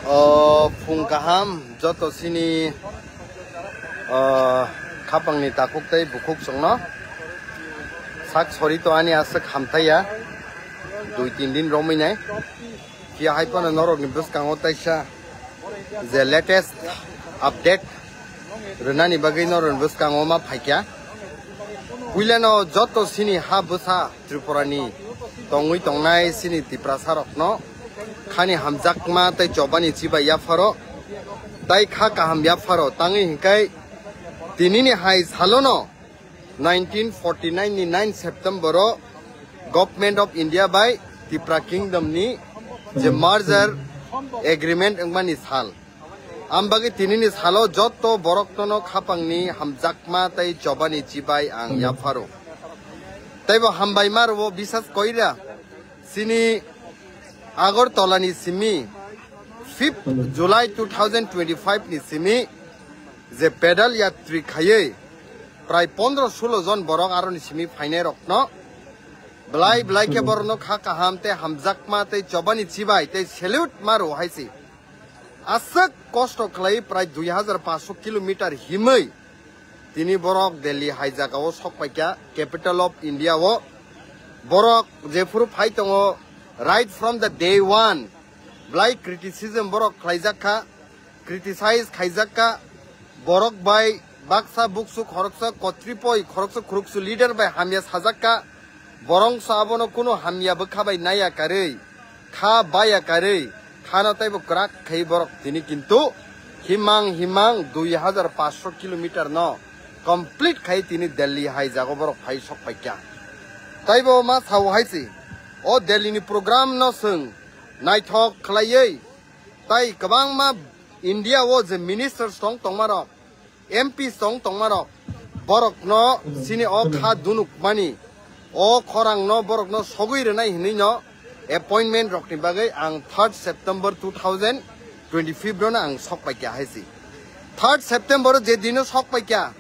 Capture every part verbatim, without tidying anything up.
O phung kaham joto sini, o, khapangni takhuk tei bukhuk chwngno. Sak sori to ani aswk hamtaiya, dui tin din romwi nai. Phiya hai phano norokni bwskango taisa je latest update rwnani bagwi norokni bwskango ma phaikya. Puilano joto sini ha bwsa Tripurani tongwi tongnai sini Tiprasarokno khani hamjakma tei chobani chibai yapharo, tai kha kaham yapharo tangwi hinkai tinini hai salono nineteen forty nine ni nine September o Government of India bai Tipra Kingdom ni je merger agreement wngmani sal. Ambagwi tinini salo joto borokno khapangni hamjakma tei chobani chibai ang yapharo. Teibo hambai ma rwo bisas koira sini Agartala ni simi fifth July two thousand twenty-five ni simi je pedal yatri khaywi prai pondro sulo jon borok aroni simi phainai rokno belai belai khe borokno kha kaham tei hamjakma tei chobani chibai tei salute ma rwo hai se. Aswk kosto khlai prai dui hajar paanch sho kilometer himwi tini borok Delhi hai jagao sok paikha, capital of India o. Borok jephuru phai tongo, right from the day one, belai criticism borok khlaijak kha, criticize khaijak kha, borok bai baksa buksu khoroksa kotripoi khoroksa khuruksu leader bai hamya sajak kha, borok sa abono kunu hamya bwkha bai naiya karwi, kha baya karwi, khano teibo kwrak khai borok tini kintu himang himang dui hajar paanch sho kilometer no complete khai tini Delhi hai jago borok phai sok paikha. Teibo ma sao hai se, o Delhi ni program no chwng naithok khlaiwi tai kwbangma India o je ministers tong tongmarok, M Ps tong tongmarok, borokno sini o kha dunukmani, o khorangno borokno sogwi rwnai hinwi no appointment rokni bagwi ang third September two thousand twenty-five rono ang sok paikha hai se. Third September je dino sok paikha,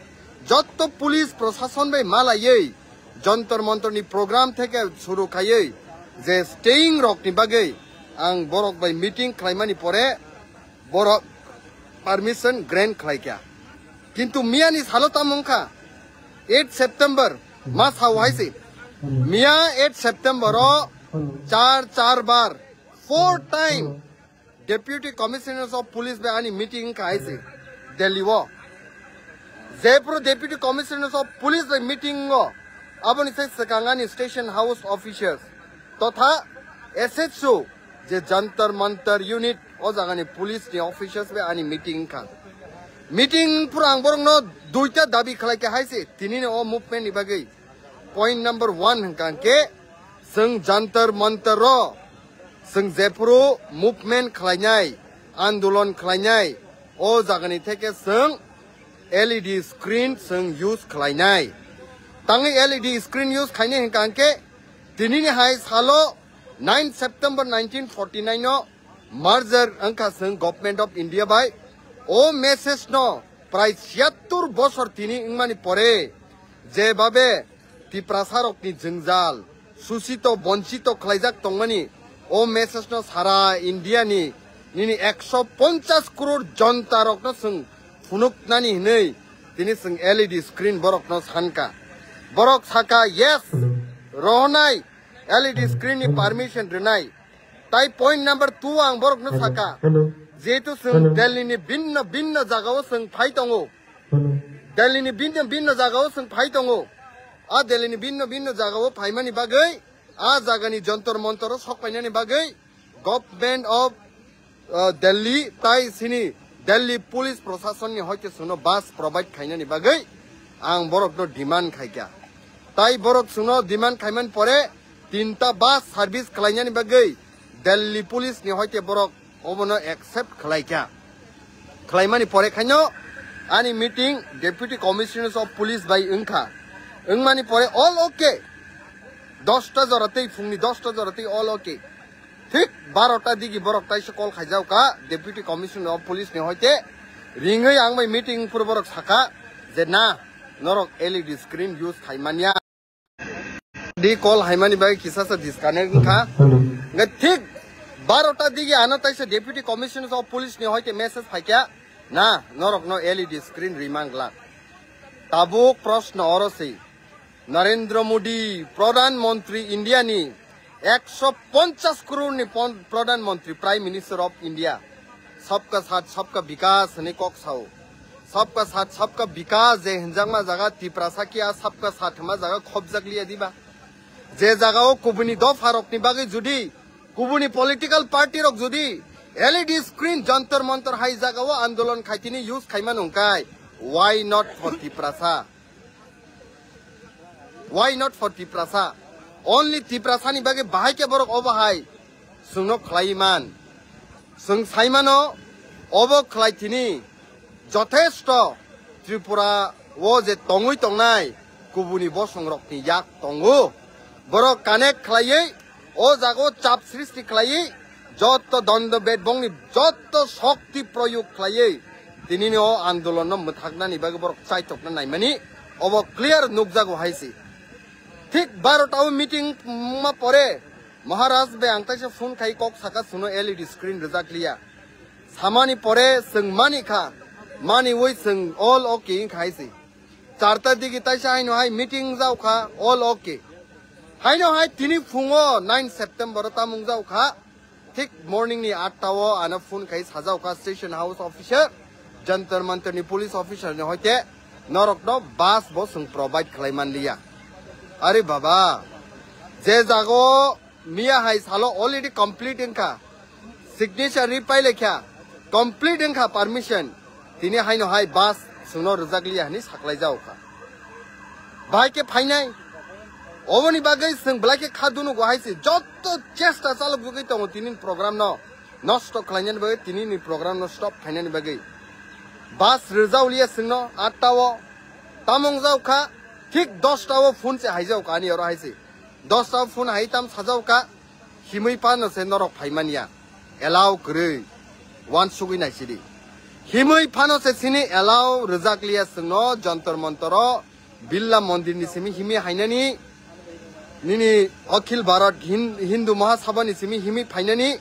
jotto police prosason bai malaiwi Jantar Mantar ni program theke suru khaiwi je staying rokni bagwi ang borok bai meeting khlaimani pore borok permission grant khlaikha. Kintu miyani salo tamo wngkha eight September ma sao hai se. Miya eight September o char char bar four time Deputy Commissioner of Police bai ani meeting wngkha hai se Delhi o. Jephuru Deputy Commissioner of Police bai meeting o, aboni sai swkang ani station house officers totha S H O je Jantar Mantar unit o jagani police ni officers bai ani meeting wngkha. Meeting phuru ang borokno duita dabi khlaikha hai se tinini o movement ni bagwi. Point number one hwnkha hwnkhe chwng Jantar Mantar o chwng jephuru movement khlainai, andolon khlainai, o jagani theke chwng L E D screen chwng use khlainai. Tangwi L E D screen use khainai hwnkha hwnkhe tinini hai salo nine September nineteen forty nine o merger wngkha chwng Government of India bai. O message no prai chiyattur bosor tini wngmani pore jebabe Tiprasarokni jwngjal, susito bonchito khlaijak tongmani, o message no sara India ni nini ekso ponchas crore jonta rokno chwng phunuknani hinwi tini chwng L E D screen borokno sankha. Borok saka, "Yes, rohonai, L E D screen ni permission rwnai." Tai point number two ang borokno saka, jehetu chwng Delhi ni binno binno jagao chwng phai tongo. Delhi ni binno binno jagao chwng phai tongo. A Delhi ni binno binno jagao phaimani bagwi, a jagani Jantar Mantar o sok painani bagwi Government of, uh, Delhi tai sini Delhi Police Proshashan ni hoite chwngno bus provide khainani bagwi ang borokno demand khaikha. Tai borok chwngno demand khaimani pore tinta bus service khlainani bagwi Delhi Police ni hoite borok obono accept khlaikha. Khlaimani pore khaino ani meeting Deputy Commissioner of Police bai wngkha. Wngmani pore all okay. Dosta jora tei phungni dosta jora tei all okay. Thik barota digi borok taisa call khaijaukha Deputy Commissioner of Police ni hoite. Ringwi ang bai meeting phuru borok sakha je na norok L E D screen use khaimanya. Di call haimani bai kisa sa disconnect wngkha. Hwnkhe thik Barota digi ano taisa Deputy Commissioner of Police ni hoite message phaikya, na, norokno L E D screen rimang glak. Tabuk proshno oro se, Narendra Modi, Pradhan Mantri India ni, ekso ponchas crore ni pon-, Pradhan Mantri, Prime Minister of India, Sabka Saath, Sabka Vikas hwnwi kok sao. Sabka Saath, Sabka Vikas je hinjakma jaga Tiprasa kiya Sabka Saath hwnma jaga khobjak liya diba? Je jagao kubuni dopharokni bagwi judi, kubuni political party rok judi L E D screen Jantar Mantar hai jagao andolon khaitini use khaima nungkai, why not for Tiprasa? Why not for Tiprasa? Only Tiprasa ni bagwi bahai khe borok obo hai chwngno khlai man. Chwng sai mano, obo khlai thini jothesto Tripura o je tongwi tongnai kubuni bosongrokni yak tongo. Borok connect khlaiwi o jago chap srishti khlaiwi jotto dondo bedbongni jotto shokti proyog khlaiwi tinini o andolonno mwthaknani bagwi borok chaitokna naimani obo clear nukjago hai se. Thik barota o meeting wngma pore Maharaj bai ang taisa phone khai kok saka suno L E D screen rijak liya. Samani pore chwng mani kha, maniwi chwng all okay wngkha hai se. Charta digi taisa haino hai meeting wngjaokha, all okay. Haino hai tini phungo nine September o tamung jaokha. Thik morning ni atta o ano phone khai sajaokha station house officer, Jantar Mantar ni police officer ni hoite norokno bus bo chwng provide khlai manliya. Are baba, je jago miya hai salo already complete wngkha, signature ri pailekha, complete wngkha permission, tini haino hai bus chwngno rwjak liya hwnwi saklai jaokha. Bahai khe phainai, oboni bagwi chwng belai khe kha dunugo hai se, jotto chesta chalok jagwi tongo tini program no nosto khlainani bagwi, tini ni program no stop khainani bagwi. Bus rwjak liya chwngno atta o, tamung jaokha, thik dosta o phone se hai jaokha ani oro hai se. Dosta o phone hai tam sajaokha, himwi phano se norok phaimaniya. Allow kwrwi. Wansugwi naisidi. Himwi phano se sini allow rwjak liya chwngno Jantar Mantar o Birla Mondir ni simi himwi hainani, nini Akhil Bharat Hin-, Hindu Mahasabha ni simi himwi phainani,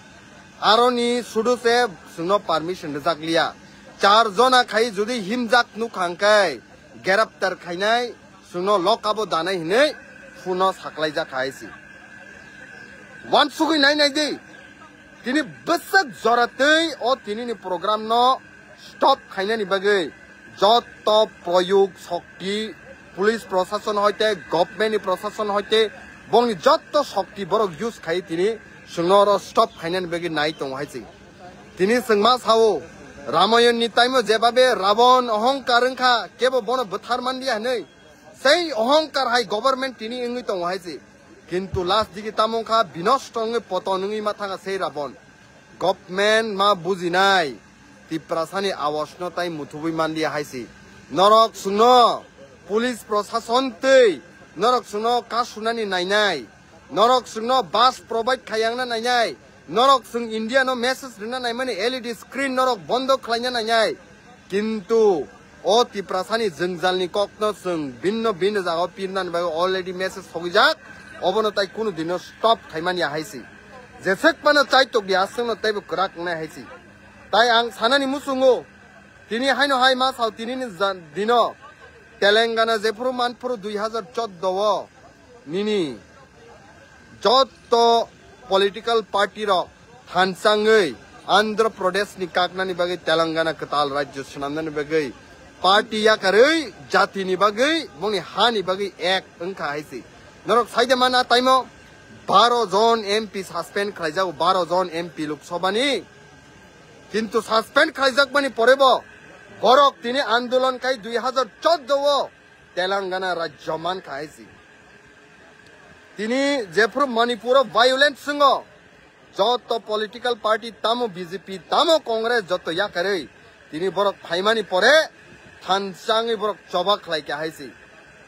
aroni sudu se chwngno permission rwjak liya. Char jona khai jodi himjak nukha hwnkhe, greptar khainai, chwngno lock-up o danai hinwi phone o saklaijak hai se. Wansugwi nai nai di. Tini bwswk jora twi o tini ni program no stop khainani bagwi jotto proyog shokti, police prosason hoite, government ni prosason hoite, bongni jotto shokti borok use khai tini chwngno oro stop khainani bagwi nai tongo hai se. Tini chwng ma sao, Ramayon ni time o jebabe Ravon ohongkar wngkha, kebo bono bwthar manliya hinwi. Sei ohongkar hai government tini wngwi tongo hai se. Kintu last digi tamo wngkha, binosto wngwi poton wngwi ma thangkha sei Ravon. Government ma bujinai, Tiprasani awasno tai muthubwi manliya hai se. Norok chwngno police prosason twi norok chwngno kasunani nainai. Norok chwngno bus provide khayangna nainai, norok chwng India no message rwna naimani L E D screen norok bondo khlaina nainai, kintu o Tiprasani jwngjalni kokno chwng binno binno jagao pirnani bagwi already message sogwijak, obono tai kunu dino stop khaimani ya hai se. Jeswk phano chaitok di aswkno teibo kwrak wngnai hai se. Tai ang sanani muchungo, tini haino hai ma sao tinini ja-, dino Telangana jephuru manphuru dui hazar chordo o nini jotto political party rok thansangwi Andhra Pradesh ni kaknani bagwi Telangana kwtal rajyo swnamnani bagwi party yakarwi jatini bagwi bongni hani bagwi ek wngkha hai se. Norok saide mana taimo baro jon M P suspend khlaijago, baro jon M P Lok Sabha ni. Kintu suspend khlaijakmani porebo borok tini andolon khai dui hazar chordo o Telangana rajyo mankha hai se. Tini jephuru Manipur o violence swngo, joto political party tamo B J P tamo Congress joto yakarwi tini borok phaimani pore thansangwi borok choba khlaikha hai se.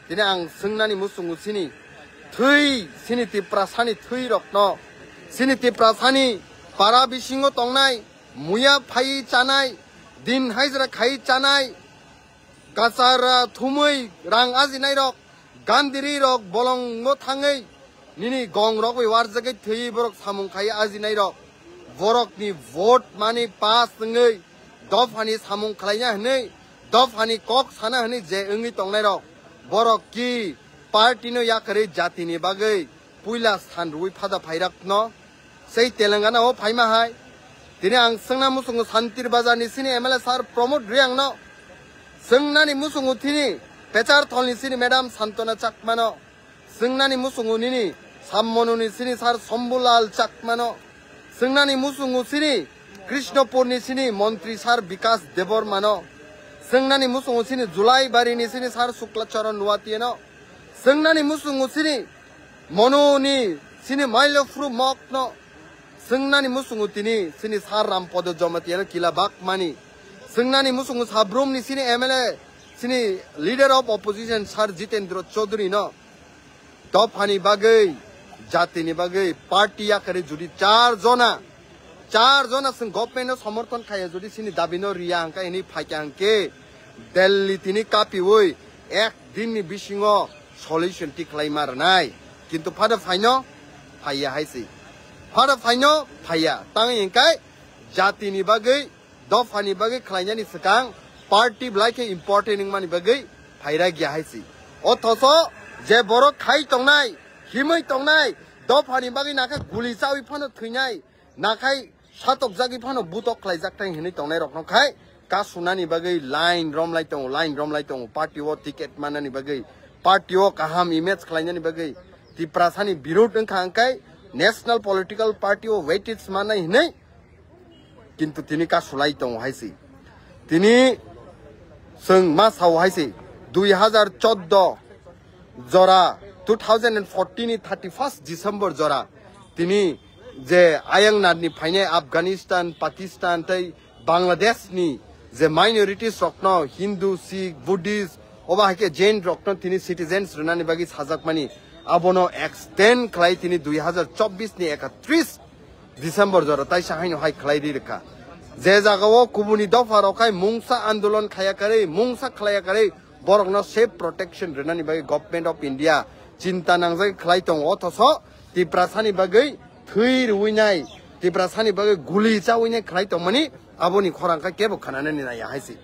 Tini ang swngnani muchungo sini thwi, sini Tiprasani thwi rokno, sini Tiprasani para bisingo tongnai, muya phaiwi chanai, din hajra khai chanai, kachara thumwi rang ajinai rok, gandiri rok bolongo thangwi nini gong rok bai warjagwi thwi borok samung khai ajinai rok, borokni vote mani pass wngwi dophani samung khlaina hwnwi, dophani kok sana hwnwi je wngwi tongnairok, borok ki party no yakarwi jatini bagwi puila san rwui phada phairakno sei Telangana o phaima hai. Tini ang swngna muchungo Santir Bazar ni sini M L A sir Pramod Reang no, swngnani muchungo tini Pecharthal ni sini Madam Santona Chakma no, swngnani muchungo nini Sammono ni sini sir Shambhulal Chakma no, swngnani muchungo sini Krishnapur ni sini Montri sir Bikas Debbarma no, swngnani muchungo sini Julaibari ni sini sir Shukla Charan Nuatia no, swngnani muchungo sini Mono ni sini Mailofru Mok no, swngnani muchungo tini sini sir Rampodo Jamatia no kila bakmani, swngnani muchungo Sabrum ni sini M L A, sini Leader of Opposition sir Jitendra Chaudhary no, dophani bagwi, jatini bagwi, party yakarwi jodi char jona, char jona chwng government no somorthon khaiya, jodi sini dabi no riya hwnkhe, hwnwi phaikha hwnkhe, Delhi tini kapiwi ek din ni bisingo solution tikhlai ma rwnai. Kintu phada phaino phaiya hai se. Phada phaino phaiya. Tang hwnkhe jatini bagwi, dophani bagwi khlainani swkang party belai khe important wngmani bagwi phaira gya hai se. Othoso je borok khai tongnai, himwi tongnai, dophani bagwi nakha guli chawi phano thwinai, nakhai satokjagwi phano butok khlaijak thai hinwi tongnai rokno khai kasunani bagwi line romlai tongo, line romlai tongo, party o ticket manani bagwi, party o kaham image khlainani bagwi, Tiprasani birud wngkha hwnkhe national political party o weightage manai hinwi, kintu tini kasulai tongo hai se. Tini chwng ma sao hai se, dui hazar chordo jora, two thousand and fourteen ni thirty first December jora, tini je ayang narni phainai Afghanistan, Pakistan tei Bangladesh ni je minorities rokno, Hindu, Sikh, Buddhist, oba hai khe Jain rokno tini citizens rwnani bagwi sajakmani, abono extend khlai tini dui hazar chobbish ni ekatris December jora taisa haino hai khlai ri rwkha. Je jagao kubuni dopha rok hai mungsa andolon khaya karwi, mungsa khlaya karwi, borokno safe protection rwnani bagwi Government of India chinta nangjak khlai tongo, othoso Tiprasani bagwi thwi rwinai, Tiprasani bagwi guli chawinai khlai tongmani aboni khorang khe kebo khananani naiya hai se.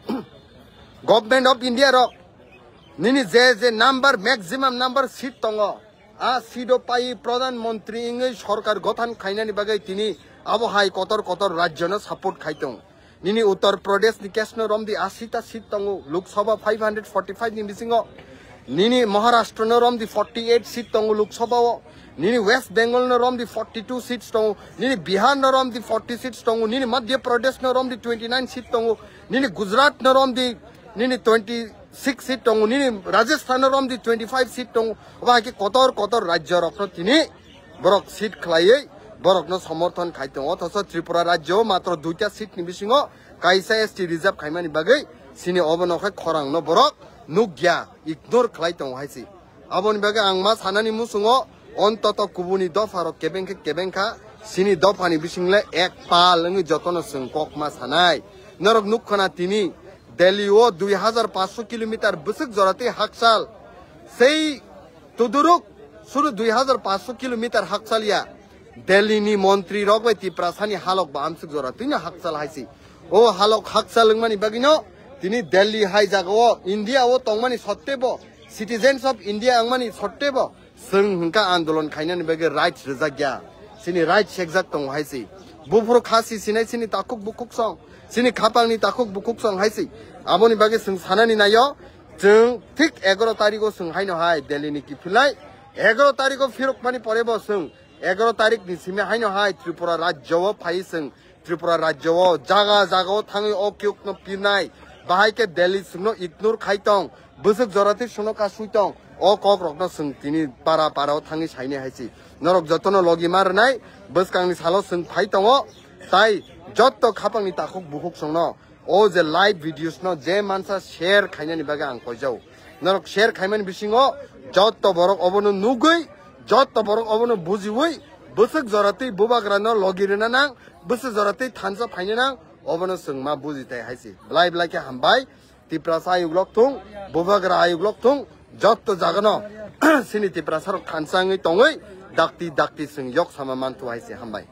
Government of India rok nini je je number, maximum number seat tongo, a seat o pai Pradhan Mantri wngwi sorkar gothan khainani bagwi tini abo hai kotor kotor rajyo no support khai tong. Nini Uttar Pradesh ni case no romdi ashi ta seat tongo Lok Sabha five hundred forty five ni bisingo. Nini Maharashtra no romdi forty eight seat tongo Lok Sabha o. Nini West Bengal no romdi forty two seats tongo. Nini Bihar no romdi forty seats tongo. Nini Madhya Pradesh no romdi twenty nine seat tongo. Nini Gujarat no romdi nini twenty six seat tongo. Nini Rajasthan no romdi twenty five seat tongo. Oba hai khe kotor kotor rajyo rok no tini borok seat khlaiwi borokno somorthon khai tongo. Othoso Tripura rajyo o matro duita seat ni bisingo kaisa S T reserve khaimani bagwi sini obono khe khorangno borok nukya, ignore khlai tongo hai se. Aboni bagwi ang ma sanani muchungo ontoto kubuni dopha rok kebeng khe kebeng kha, sini dophani bising le ek pal wngwi jotono chwng kok ma sanai. Norok nuk khna tini Delhi o dui hazar paanch sho kilometer bwswk jora tei hakchal sei Tuduruk suru dui hazar paanch sho kilometer hakchal ya. Delhi ni montri rok bai Tiprasani halok ba amsuk jora twino hakchal hai se. O halok hakchal wngmani bagwino tini Delhi hai jagao India o tongmani sottebo, citizens of India wngmani sottebo, chwng hwnkha andolon khainani bagwi rights rwjak ya. Chini rights sekjak tongo hai se. Buphuru khasi sinai chini takhuk bukhuk song, chini khapangni takhuk bukhuk song hai se. Aboni bagwi chwng sanani naio, chwng thik egaro tarikgo chwng haino hai Delhi ni kiphilnai. Egaro tarikgo phirokmani porebo chwng egaro tarik ni simi haino hai Tripura rajyo o phai chwng Tripura rajyo o jaga jaga o thangwi o kiyokno pirnai. Bahai khe Delhi chwngno ignore khai tong. Bwswk jora twi chwngno kasui tong. O kok rokno chwng tini para para o thangwi sainai hai se. Norok jotono logi ma rwnai. Bwskangni salo chwng phai tongo. Tai jotto khapangni takhuk bukhuk chwngno o je live videos no je mansa share khainani bagwi ang koijao. Norok share khaimani bisingo jotto borok obono nugwi, jotto borok obono bujiwi, bwswk jora twi bubagrano logi rwna nang, bwswk jora twi thansa phaina nang, obono chwng ma buji tai hai se. Belai belai khe hambai, Tiprasa ayuk lok thung, bubagra ayuk lok thung, jotto jagano chini Tiprasa rok thansa wngwi tongwi dakti dakti chwng yok sama manthu hai se. Hambai.